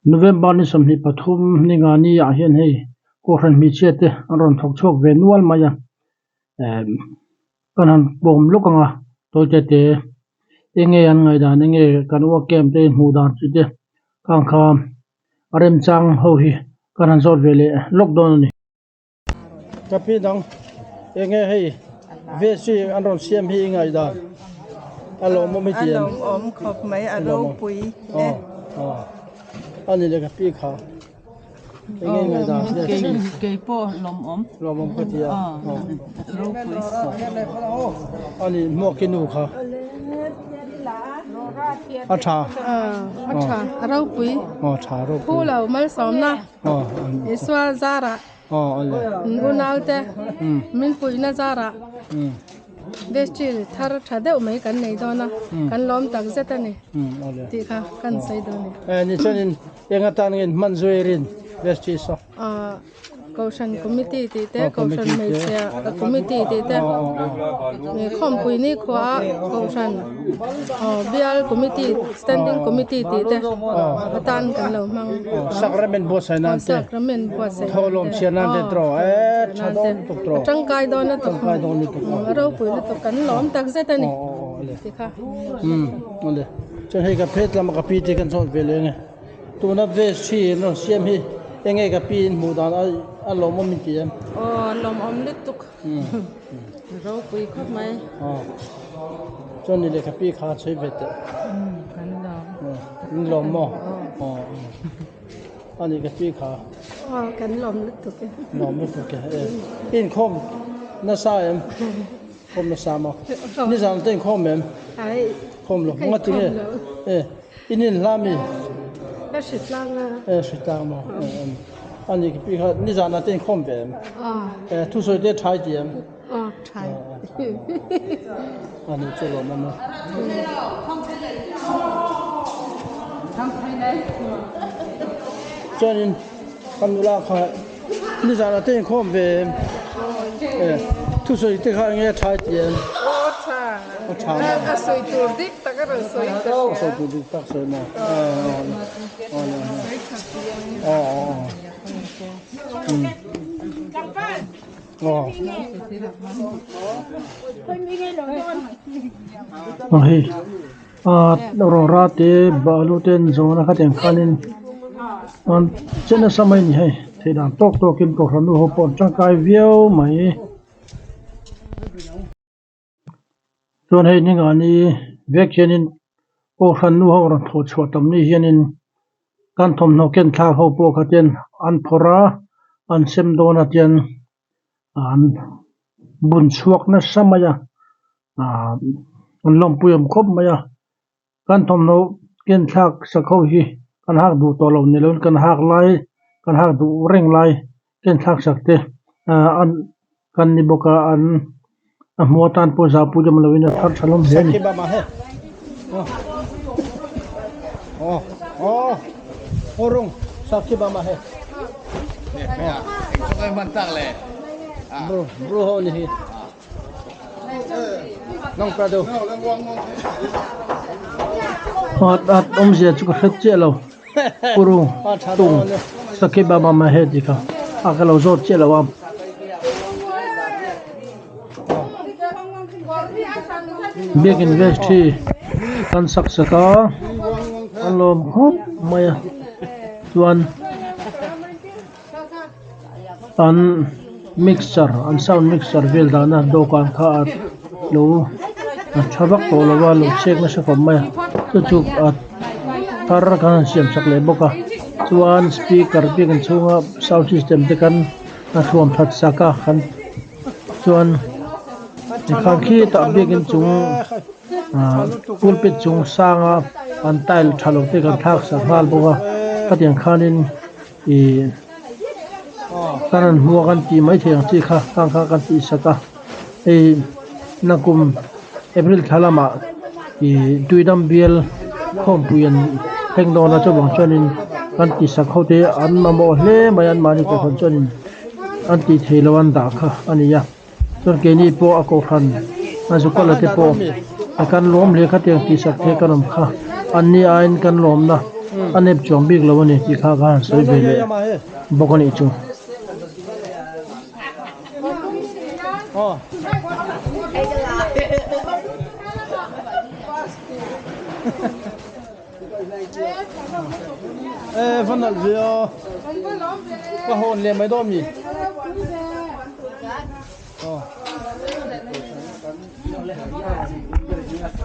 November ni 23 ni nga ni ah hian hei kohhran hmeichhia te an rawn thawk chhuak ve nual mai a eh kan han pawm lawk ang a tawi te te eng nge an ngaihdan eng nge kan work camp te hmuh dan chu te khang kha a remchang ho hi kan han zawt ve leh lawk dawn a ni. Ka pi dang eng nge hei veg hi an rawn siam hi i ngaihdan a lawmawm i ti em? A lawmawm khawp mai a ropui e. A ni le ka pi kha eng nge i ngaihdan veg hi? Kei pawh lawmawm. Lawmawm ka ti a. Ropui. A ni hmuak i nu kha. A tha. A tha a ropui. A tha a ropui. Phu lo malsawmna. Isua zarah an unaute min puihna zarah vestry thar tha deuh mai kan nei dawn a, kan lawm tak zet a ni tih kha kan sawi dawn a ni. Ni chuanin eng atan nge hman zui rin vestry saw? Kohhran committee tih te, Kohhran hmeichhia committee tih te, khawmpui ni khuaa Kohhran bial committee standing committee tih te atan kan lo hmang. Sacrament buatsaih nan te, Sacrament buatsaih nan te, thawhlawm chhiar nan te tawh e tha dawn lutuk tawh. A tangkai dawn lutuk, tangkai dawn lutuk, a ropui lutuk kan lawm tak zet a ni ti kha. Umm awle chuan hei ka phet lama ka pi te kan zawt ve leh ang e. Tuna vest hi an rawn siam hi enge ka pi in hmuh dan a lawmawm in ti em? Aw lawmawm lutuk ropui khawp mai. Aw chuan ni leh ka pi kha chhui ve teh. Umm kan lawm. In lawm maw? Aw a ni ka pi kha. Aw kan lawm lutuk e. Lawm lutuk e e inkhawm nasa em? Khawm nasa maw? Nizan te inkhawm em? Ai. Khawm lo nga tinge e. In in hla mi? Ka hri tlang a. E hri tlang maw? E em. A ni ka pi kha nizan ah te inkhawm ve em? Aw. E thusawi te thai ti em? Aw thai. A ni chu lawm awm a. Chuanin kan nula kha nizan ah te inkhawm ve em? E thusawi te kha enge thai ti em? Aw tha. A tha maw? A sawi tur dik tak a rawn sawi ka hria. A sawi tur dik tak sawi maw? Aw aw aw. Aw. Aw hei rawra te balu te an zawn a khatiang khanin an che nasa mai a ni hei theih dan tawk tawkin kohhran nu ho pawh an tangkai viau mai. Chuan hei ningani vek hianin kohhran nu ho rawn thawh chhuah tam ni hianin kan thawmhnaw ken thlak ho pawh kha ten an phawrh a an sem dawn a tian an bun chhuak nasa mai a ahh an lawmpui awm khawp mai a kan thawmhnaw ken thlak sak ho hi kan hak duh tawh lo ni loin kan hak lai kan hak duh reng lai ken thlak sak te ahh an kan ni bawk a an a hmuh atan pawh zahpui awm loin a thar tha hlawm hle a ni. At awmzia chu ka hre chiah lo puru tung sakhi baba mahe tih kha a ka lo zawt chiah lo a. Biakin vestry kan sak sak a a lawm khawp mai a chuan. An mixer an sound mixer vel dahna dawhkan kha a lo a tha vak tawh lo a lo chek nasa khawp mai a chu chu a thar kan han siam sak leh bawk a chuan speaker biakin chhunga sound system te kan a thuam that sak a kan chuan tikhan khitah biakin chung ah pulpit chung sanga an tile tha lo te kan thlak sak nghal bawk a khatiang khanin. Ih kan rawn hmuh a kan tih mai thei ang chi kha khang kha kan tih sak a hei nakum April thla lamah ih tuidam bial khawmpui an thleng dawn a chuvang chuanin kan tih sak ho te an mamawh hle mai a anmahni kohhran chuanin an tih theih loh an dah kha a ni a chuan keini pawh a kohhran a zukawlh te pawh kan lawm hle khatiang tih sak te kan awm kha anni aiin kan lawmna. a nep chuang bik lo a ni tih kha ka han sawi ve leh bawk a nih chu.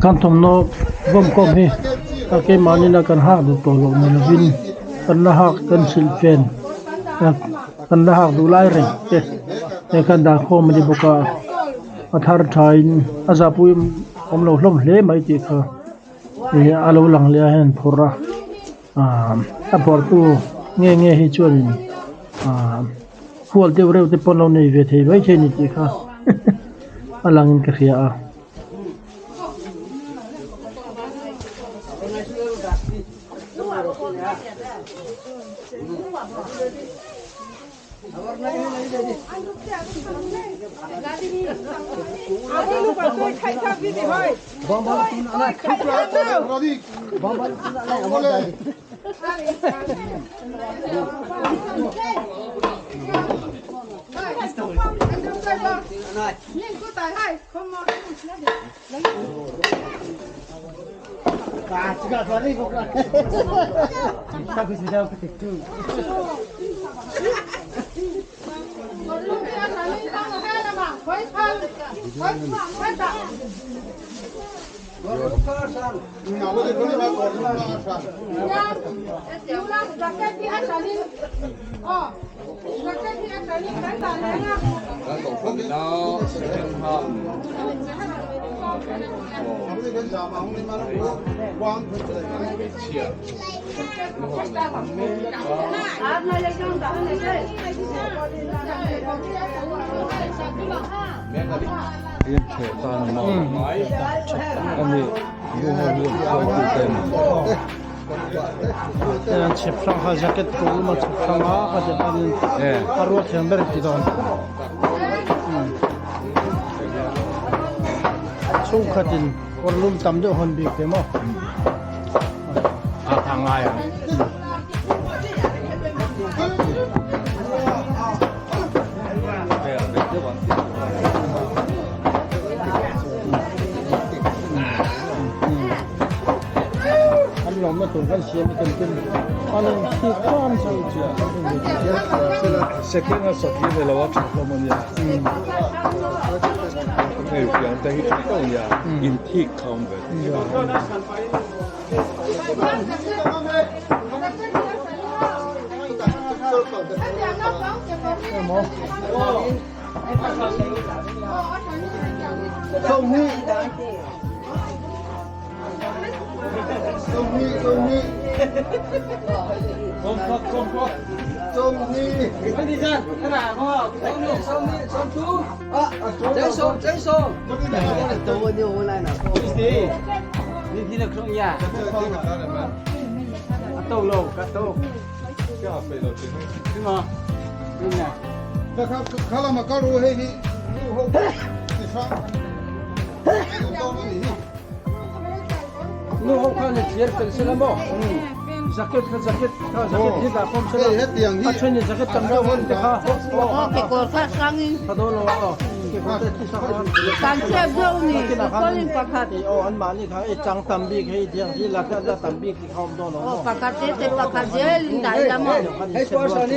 Kan thawmhnaw vawmkawm hi a keimahni kan hak duh tawh loh ni lovin kan la hak kan silh fen kan la hak duh lai reng te he kan dah khawm a ni bawk a a thar thain a zahpui awm lo hlawm hle mai tih kha ih a lo lang leh a hei an phawrh a ahh a phawrhtu nge nge hi chuanin ahh hual deuh reuh te pawh an lo nei ve thei mai thei a ni tih kha a langin ka hria a. Chhep hrang kha jacket kawr lama chhep hrang a ka ti chuanin a ruak thiam ber ti dawn chhungkhatin kawr lum tam deuh hawn bik te maw a tha ngai ang. An lawmna tur kan siam i tum tum an in thik khan chu Second a sak hi ni lo a tha hlawm a nia. Hei fian te hi tha deuh a nia in thik kha awm ve. Nu ho khan i thlir fel sela maw jacket kha jacket kha jacket hi dah khawm sela a then in jacket tam deuh hawn te kha Aw kekawr kha hrangin tha dawn lo aw kekawr te thi sak a kan chep deuh ni kekawr in pakhat aw an mahni kha i chang tam bik hei tiang hi la la tam bik ti kha awm dawn lo maw aw pakhat te te pakhat zel in dah ila maw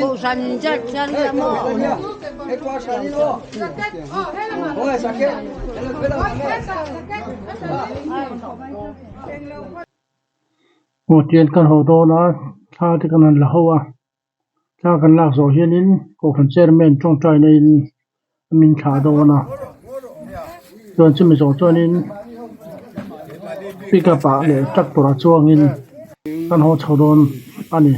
kohhran in zat hian ila maw Aw tian kan haw dawn a thla te kan han la ho a thla kan lak zawh hianin kohhran chairman tawngtai naiin min thlah dawn a chuan chumi zawh chuanin pickup ah leh tractor ah chuangin kan haw chho dawn a ni.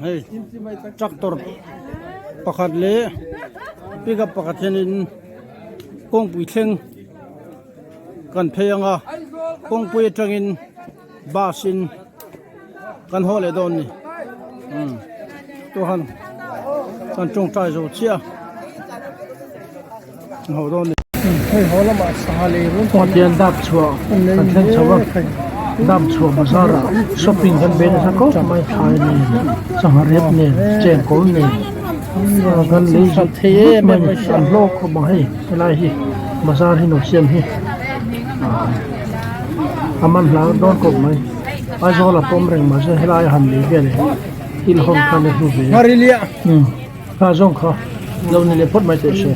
Hei tractor pakhat leh pickup pakhat hianin kawngpui thleng kan phei ang a kawngpui atangin bus in kan haw leh dawn a ni umm chuan kan tawngtai zo chiah a haw dawn a ni. Kawng hian dap chhuah kan thleng chho a dap chhuah bazar ah shopping kan bei nasa khawp mai thlai nen sangha rep nen chengkawl nen kan lei zut zut mai a ni an hlawk khawp ang hei helai hi bazar hi lo siam hi a man hla dawn khawp mai Aizawl a pawm reng mahse helai a han lei vel hi thil hawn khan a hlu ve a kha zawng kha lo ni leh phawt mai teh se.